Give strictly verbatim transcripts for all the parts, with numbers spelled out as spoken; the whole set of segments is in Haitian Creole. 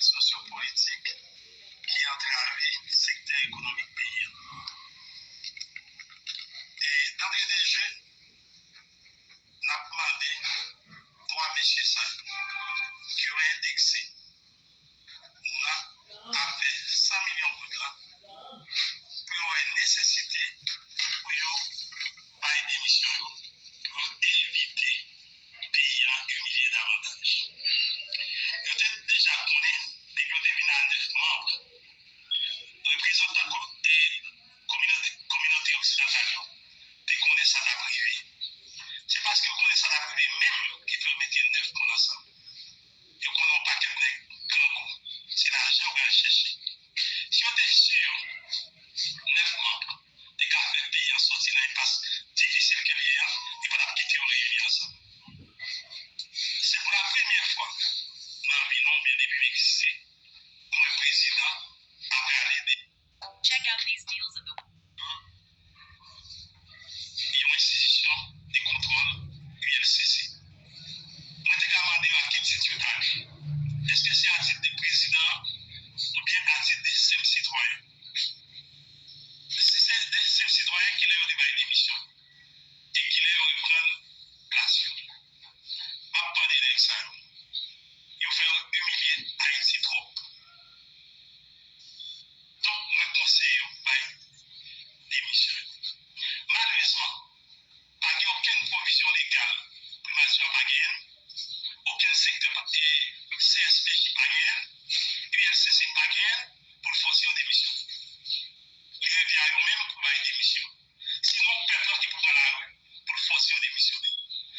sosyopolitik ki antrave sektè ekonomik peyi a. E, d'antre de je, n ap mande twa mesye sa yo, ke yo endekse nan afè san milyon goud la, pou yo wè nesesite pou yo bay demisyon yo, pou yo evite peyi a imilye davantaj. Yo te deja konnen, depi yo te vin a nèf manm, reprezantan ko-, e, kominote, kominote oksidantal yo te konnen sa t ap rive. Se paske yo konnen sa t ap rive menm ki fè yo mete nèf moun ansanm. Yo konnen yon pakèt nèg grangou. Se lajan yo pral chèche. Si yo te si nèf manm te ka fè peyi a sòti nan enpas difisil ke l ye a, yo pa t ap kite yo reyini ansanm. Se pou la premyè fwa nan vi nou, oubyen depi m egziste, mwen prezidan ap rale de Check out these deals of the yon enstitisyon de kontwòl U L C C. Mwen te ka mande yo a ki tit yo t ale. Èske se a tit de prezidan an oubyen a tit de senp sitwayen? Si se de senp sitwayen, kilè yo te bay demisyon? E kilè yo reprann plas yo? M ap mande nèg sa yo. Yo fè yo imilye Ayiti twòp. Donk, mwen konseye yo bay demisyon yo. Malerezman, pa gen okenn pwovizyon legal, Primati a pa genyen l, okenn sektè pa, e, C S P J pa genyen l, U L C C pa genyen l, pou l fòse yo demisyone. Li revyen a yo menm pou bay demisyon. Sinon, pèp la ki pou pran lari pou l fòse yo demisyone.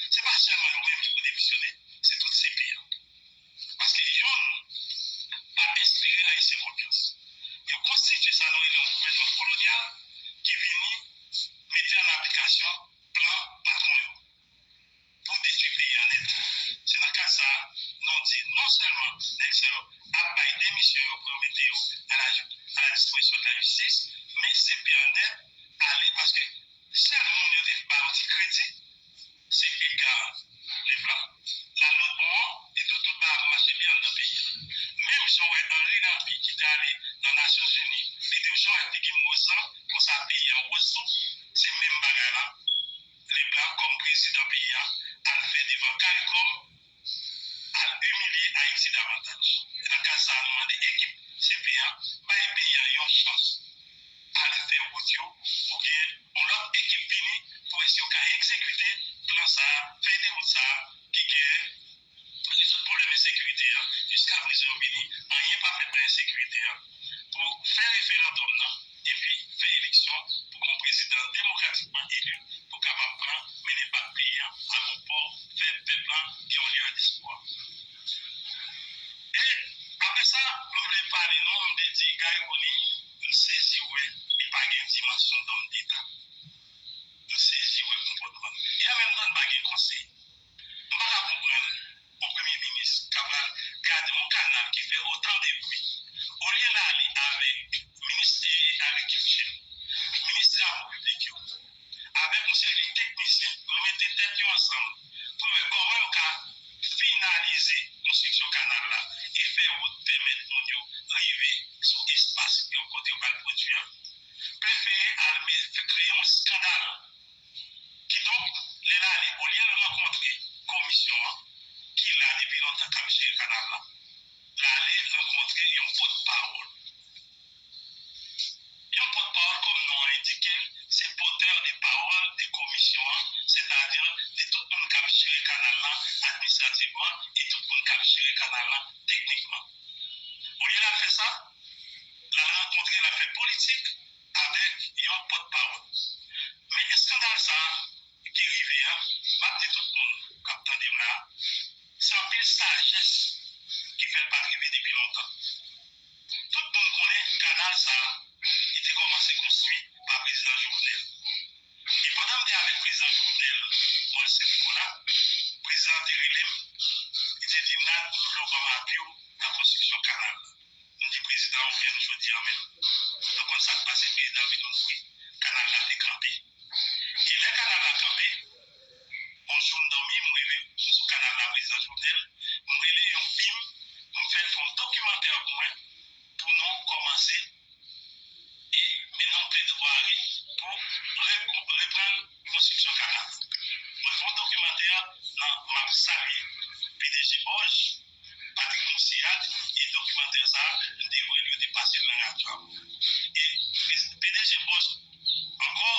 Se pa sèlman yo menm ki pou demisyone, se tout C P a. Paske yonn pa enspire Ayisyen konfyans. Yo konstitye sa nou rele yon gouvènman kolonyal ki vini mete an aplikasyon plan patwon yo pou detwi peyi a nèt. Se nan kad sa a, nou di non sèlman nèg sa yo ap bay demisyon yo pou yo mete yo a la, a la dispozisyon de la jistis, men se pè nèt ale paske sèl moun yo te ba yon ti kredi, se Edgar Leblanc. L al lòt bò an, li di w tout bagay ap mache byen anndan peyi a. Menm jan w wè Henri Lampy ki te ale nan Nasyonzini, li di w jan w wè figi m woz lan, konsa peyi a woz tou, se menm bagay la. Leblanc kòm prezidan peyi a al fè devan CARICOM, al imilye Ayiti davantaj. E nan kad sa a, nou mande ekip C P a bay peyi a yon chans, al fè wout yo pou gen yon lòt ekip vini pou wè si yo ka egzekite plan sa a, fèy de wout sa a ki gen rezoud pwoblèm ensekirite a. Jiskaprezan yo vini, anyen pa fèt nan ensekirite a. Pou fè referandòm nan, epi fè eleksyon pou gen yon prezidan demokratikman eli pou kapab pran, mennen bak peyi a a bon pò, fè pèp la gen yon liyè despwa. E apre sa, m vle pale nou, m vle di Garry Conille, m sezi wè li pa gen dimansyon dòm deta. M sezi wè konpòtman l. E an menm tan, l pa gen konsèy. M pa ka konprann yon premye minis k ap al gade yon kanal ki fè otan de bri. Olye l ale avèk minis agrikilti, minis travo piblik yo, avèk yon seri de teknisyen pou yo mete tèt yo ansanm pou yo wè kòman yo ka finalize konstriksyon kanal la e fè wout pèmèt moun yo rive sou espas yo kote yo pral pwodui a, prefere al me-, kreye yon eskandal. Kidonk, lè l ale, olye l rankontre komisyon an, ki la depi lontan k ap jere kanal la, l ale rankontre yon pòtpawòl. Yon pòtpawòl, kòm non an endike l, se pòtè de pawòl de komisyon an, sètadi de tout moun k ap jere kanal la administrativman e tout moun k ap jere kanal la teknikman. Olye l al fè sa, l al rankontre, l al fè politik avèk yon pòtpawòl. Men eskandal sa a ki rive a, m ap di tout moun k ap tande m la a, se anpil sajès ki fè l pa t rive depi lontan. Tout moun konnen kanal sa a, li te kòmanse konstwi pa prezidan Jovenel. E pandan m te avèk prezidan Jovenel Moïse Nicolas, prezidan an te rele m, li te di m, "Nad, m vle w ban m api w nan konstriksyon kanal la." M di prezidan an, "Ou jwenn jodi a menm." Nou konn sa k pase, prezidan an vin mouri. Kanal la te kanpe. E lè kanal la kanpe, yon jou m dòmi, m reve sou kanal la, prezidan Jovenel, m rele yon fi m, m fè l fè yon dokimantè teyat, e dokimantè sa a, m te voye l, yo te pase l nan radyo a pou mwen. E P D G Bosch, ankò,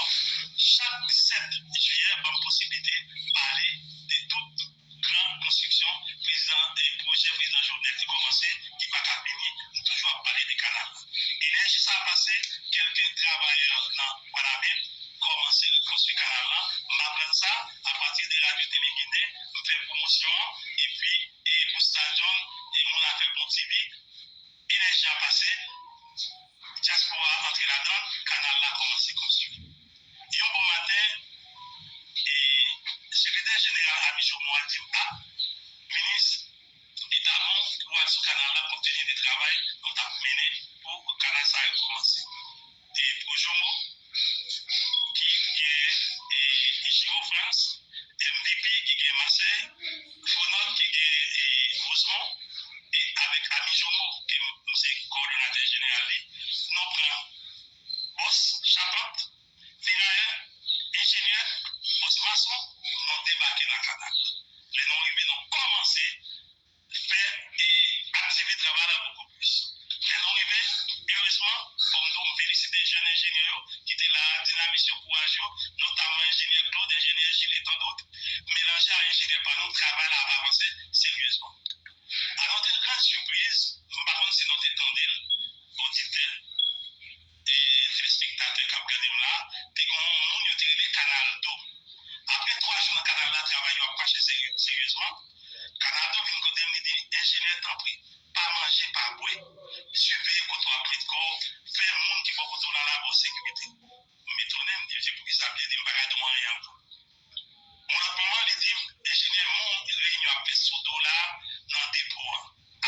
chak sèt jiyè, ban m posiblite pale de tout gran konstriksyon prezidan, e pwojè prezidan Jovenel te kòmanse, ki pa ka fini, m toujou ap pale de kanal la. E lè jou sa a pase, kèlke travayè nan Wanament kòmanse rekonstwi kanal la. M aprann sa apati de Radyo Tele Ginen, m fè pwomosyon an, epi e pou Stadium, e moun afè bon T V, enèji a pase, dyaspora a antre ladan, kanal la kòmanse konstwi. Yon bon maten, e sekretè jeneral Ami Jomo a di m, a, minis, li ta bon pou w al sou kanal la, kont teni de travay nou t ap mennen pou kanal sa a rekòmanse. E Projomo, ki gen e, e Girofrance, M V P ki gen Marseille, Fonod ki gen e, Rosemont, e avèk Ami Jomo, ke m se kowòdonatè jeneral li, nou pran bòs chapant, ferayè, enjenyè, bòs mason, nou debake nan kanal. Lè nou rive, nou kòmanse fè e aktive travay la bokou plis. Lè nou rive, erezman, fò m di w, m felisite jèn enjenyè yo ki te la a, dinamis yo, kouraj yo, notamman enjenyè Claude, enjenyè Gilles et tant d'autres, melanje a enjenyè pa nou, travay la ap avanse seryezman. À notre grande surprise, m pa konn si nou te tande l, oditè e telespektatè k ap gade m la, te gen yon moun yo te rele Kanaldo. Apre twa jou nan kanal la, travay yo ap mache serye, seryezman. Kanaldo vin kote m, li di, enjenyè, tanpri, pa manje, pa bwè. Siveye kote w ap met kò w, fè moun ki bò kote w la la ba w sekirite. M etone, m di, se poukisa m te di m pa ka di w anyen ankò. Yon lòt moman, li di m, enjenyè, men yon reyinyon ap fèt sou do la nan depo a.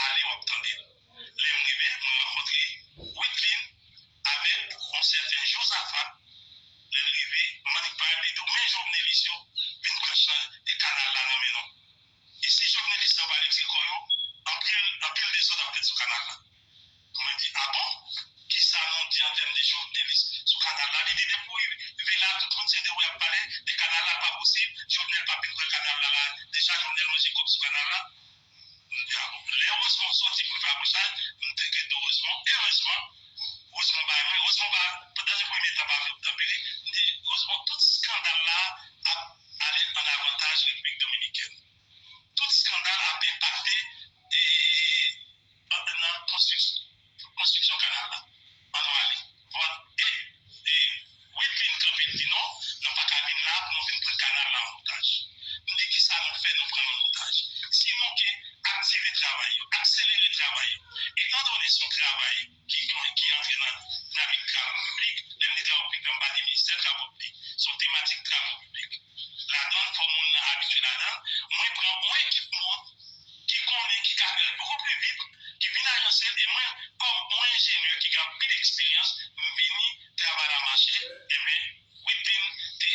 Ale, w ap tande l. Lè m rive, mwen rankontre Widlin avèk yon sèten Jozafa. Lè l rive, m annik parèt, li di w, men Jovenelis yo vin pran chan e kanal la nan men nou. E si Jovenelis yo pa retire kò yo, anpil, anpil dezòd ap fèt sou kanal la. Mwen di, a bon? Kisa nou di an tèm de Jovenelis sou kanal la? Li di, depi w rive la, tout moun se de w y ap pale de kanal la, pa posib, Jovenel p ap vin pran kanal la, la. Deja, Jovenel manje kòb sou kanal la. M di, a bon. Lè Rosemond sòti pou l fè akwochaj, m te gen do Rosemond. Erezman, Rosemond bay mwen, Rosemond pa, pandan premye tan pa vle tanpri li, m di, Rosemond, tout eskandal la ap ale an avantaj Repiblik Dominikèn. Tout eskandal ap enpakte e, nan konstrik-, konstriksyon kanal la. Ann nou ale. Bon, e, e, Widlin kanpe, l di non, nou pa ka vin la pou nou vin pran kanal la an otaj. M di, kisa nou fè, nou pran l an otaj? Si nou ke aktive travay yo, akselere travay yo, etandone se yon travay ki, ki antre nan dinamik travo piblik, lè m di travo piblik la, m pa di ministè travo piblik, se yon tematik travo piblik. Ladan l, fò moun nan abitye ladan l. Mwen pran yon ekip moun ki konnen, ki ka fè l bokou pli vit, ki vin ajanse l, e mwen, kòm yon enjenyè ki gen anpil eksperyans, m vini, travay la mache, enben, Widlin te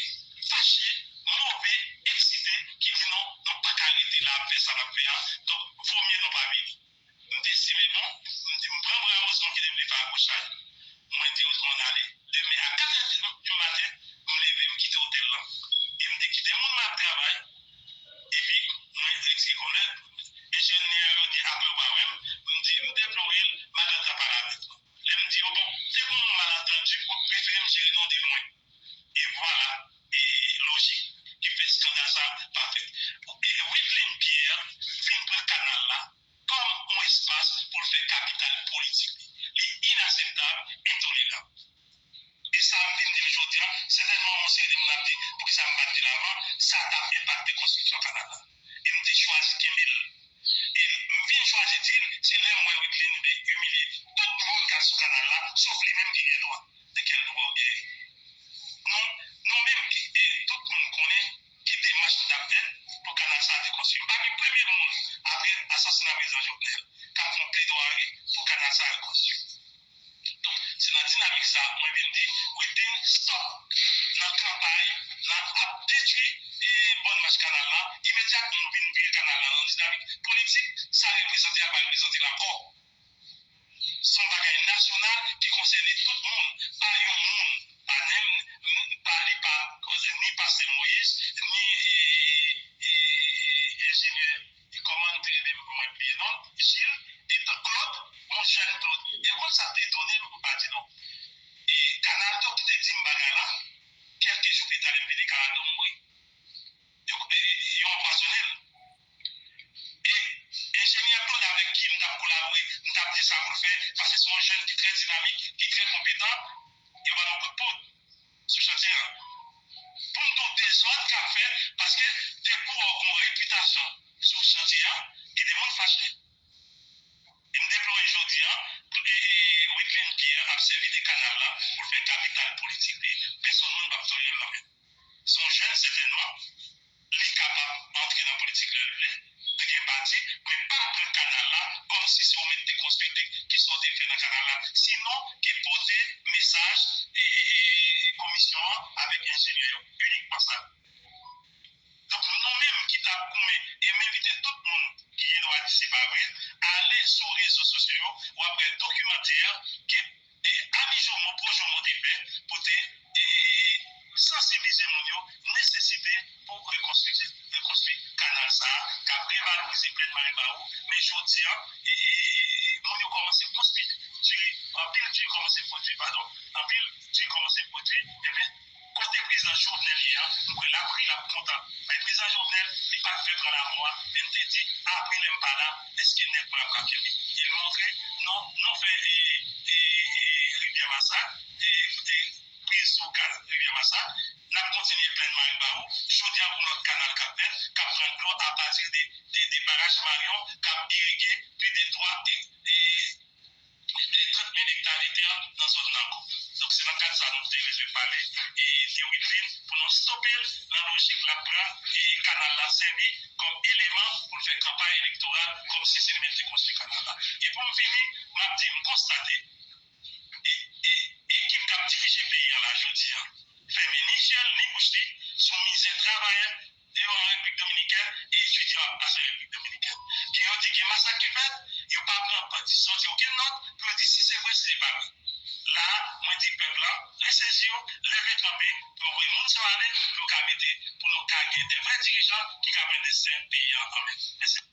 fache, move, eksite, ki di non, nou pa ka rete la ap fè sa n ap fè a, donk, vomye nou pa vini. M te estime bon, m di m pran bra Rosemond ki te vle fè akwochaj, mwen di Rosemond ale. Demen a kat è di maten, m leve, m kite otèl lan. E m te kite moun m ap travay, epi mwen retire kòlè. Enjenyè yo di apre yo pa wè m, m di m deplore l, Margarita pale avèk nou. Lè m di yo, bon, te gen yon malantandi, ou prefere m jere nou de lwen. E vwala, e lojik ki fè eskandal sa pa fèt. E Widlin Pierre vin pran kanal la kòm yon espas pou l fè kapital politik li. Li inaseptab, entolerab. E sa m vin di l jodi a, sètènman yon seri de moun ap di, poukisa m pa t di l avan, sa t ap enpakte konstriksyon kanal la. E m te chwazi kenbe l. E m vin chwazi di l, se lè m wè Widlin vle imilye tout moun k ap sou kanal la, sof li menm ki gen dwa. De kèl dwa w genyen? Nou, nou menm ki, e tout moun konnen ki demach nou t ap fè pou kanal sa a te konstwi. M pa gen premye moun, apre asasina prezidan Jovenel, k ap fè yon pledwari pou kanal sa a rekonstwi. Donk, se nan dinamik sa a, mwen vin di, Widlin, stop nan kanpay, nan ap detwi, e, bòn mach kanal la. Imedyatman, nou vin vire kanal la nan dinamik politik, sa reprezante a pa reprezante l ankò. Se yon bagay nasyonal ki konsène tout moun, pa yon moun, pa menm, pa li pa, ni pastè Moyiz, ni, e, e, e, enjenyè, e, kòman li te rele, mwen bliye non l, Jil, Jean Claude. E w konn sa k te etone m, m pa di non. E Canal Doc ki te di m bagay la, kèlke jou pita lè m vini, Canal Doc mouri. Yo, yo anpwazonnen l. E enjenyè Claude avèk ki m t ap kolabore, m t ap di sa pou l fè, paske se yon jèn ki trè dinamik, ki trè konpetan, yo ba l yon kout poud sou chantye a. Pou m di w dezòd k ap fèt, paske depi w wè w gen yon repitasyon sou chantye a, gen de moun fache. E m deplore jodi a, e, e, Widlin Pierre ap sèvi de kanal la pou l fè kapital politik li, pèsonn moun p ap tolere l nan men l. Se yon jèn sètènman, li kapab antre nan politik lè l vle, li gen pati, men pa pran kanal la kòmsi se ou menm ki te konstwi, ki sa w te fè nan kanal la, sinon ke pote mesaj e, e, e komisyon an avèk enjenyè yo. Inikman sa. Donk, nou menm ki t ap goumen, e m envite tout moun ki gen dwa di se pa vre, ale sou rezo sosyo yo, w ap wè dokimantè ke e, ami Jomo, pwòch Jomo te fè pou te e, sansibilize moun yo nesesite pou rekonstwi, rekonstwi kanal sa a k ap revalorize plèn Maribawou. Men jodi a, e, e, e, moun yo kòmanse konstwi, diri, anpil diri kòmanse pwodui, padon, anpil diri kòmanse pwodui, ebyen, kote prezidan Jovenel ye a, m kwè l ap ri, l ap kontan. Men prezidan Jovenel, li pa t fè pran lamò a, men m te di, apre lè m pa la, èske nèg mwen ap ka kenbe? E l montre, non, nou fè e, e, e, Rivyè Masak, e, e, priz sou gaz Rivyè Masak, n ap kontinye plèn Maribawou, jodi a gon lòt kanal k ap fèt, k ap pran dlo apati de, de, de baraj Marion, k ap irige plis de twa e, e, trant mil ekta de tè nan zòn Nango. Donk, se nan kad sa nou te bezwen pale e de Widlin pou nou stope l nan lojik l ap pran e kanal la sèvi kòm eleman pou l fè kanpay elektoral kòmsi se li menm ki konstwi kanal la. E pou m fini, m ap di, m konstate e, e, ekip k ap dirije peyi a la jodi a fèmen ni je l ni bouch li sou mizè travayè yo an Repiblik Dominikèn e etidyan ap pase an Repiblik Dominikèn. Gen yo di gen masak ki fèt, yo pa pran pa di sòti okenn nòt pou yo di si se vre, si se pa vre. La a, mwen di pèp la, resezi w, leve kanpe pou yo voye moun sa yo ale, pou yo ka mete, pou nou ka gen de vrè dirijan ki ka pran desten peyi a an men. Mèsi.